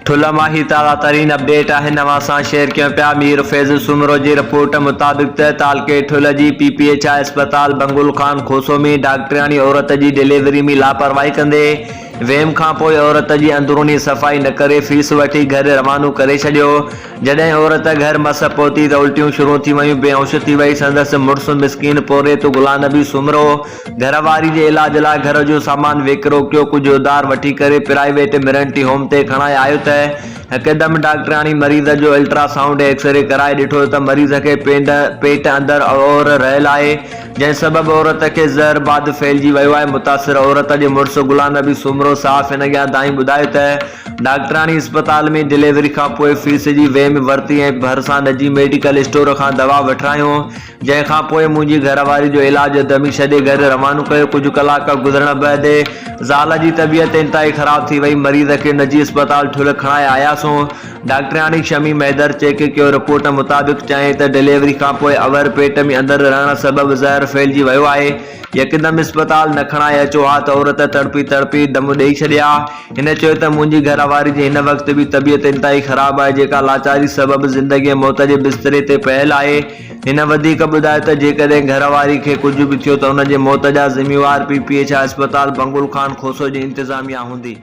ٺلهه مان هي تازا ترين اپڊيٽ آهن اوهان سان شيئر ڪيون پيا مير فيض سومرو جي رپورٽ مطابق ته تعلقي ٺلهه جي پي پي ايڇ I اسپتال بنگل خان کوسو ۾ ڊاڪٽرياڻي عورت جي ڊليوري ۾ لاپرواهي ڪندي ويم کان پوء عورت جي اندروني صفائي نه ڪري فيس وٺي گهر روانو ڪري ڇڏيو جڏهن عورت گهر مس پهتي ته الٽيون شروع ٿي ويون بي هوش ٿي وئي سندس مڙس مسڪين پورهيت غلام نبي سومرو گهر واري جي علاج لاء گهر جو سامان وڪرو ڪيو، ڪجهه اڌار وٺي ڪري پرائيويٽ مرنٽي هوم تي کڻائي آيو ته هڪدم ڊاڪٽرياڻي مريض جو الٽرا سائونڊ ايڪسري ڪرائي ڏٺو ته مريض کي پينڊ پيٽ اندر اور رهيل آهي جنهن سبب عورت کي زهر بعد ڦهلجي ويو آهي متاثر عورت جي مڙس غلام نبي سومرو صحافين اڳيان دانهين ٻڌايو ته ڊاڪٽرياڻي اسپتال ۾ ڊليوري کانپوء فيس جي ويم ورتي ۽ ڀرسان نجي ميڊيڪل اسٽور کان دوا وٺرايون جنهن کان پوء منهنجي گهر واري جو علاج دمي ڇڏي گهر روانو ڪيو. ڪجهه ڪلاڪ گذرڻ بعد زال جي طبيعت انتهائي خراب ٿي وئي. مريض کي نجي اسپتال ٺل کڻائي آياسون. ڊاڪٽرياڻي شميم حيدر چيڪ ڪيو. رپورٽ مطابق چيائين ته ڊليوري کان پوء اور پيٽ ۾ اندر رهڻ سبب زهر ڦهلجي ويو آهي. يڪدم اسپتال نه کڻائي اچو ها ته عورت تڙپي تڙپي دم ڏئي ڇڏي ها. هن چيو ته منهنجي گهر واري جي هن وقت به طبيعت انتهائي خراب آهي جيڪا لاچاري سبب زندگي ۽ موت جي بستري تي پيل آهي. هن وڌيڪ ٻڌايو ته جيڪڏهن گهر واري کي ڪجهه به ٿيو ته ان جي موت جا ذميوار پي پي ايڇ I اسپتال بنگل خان کوسو جي انتظاميا هوندي.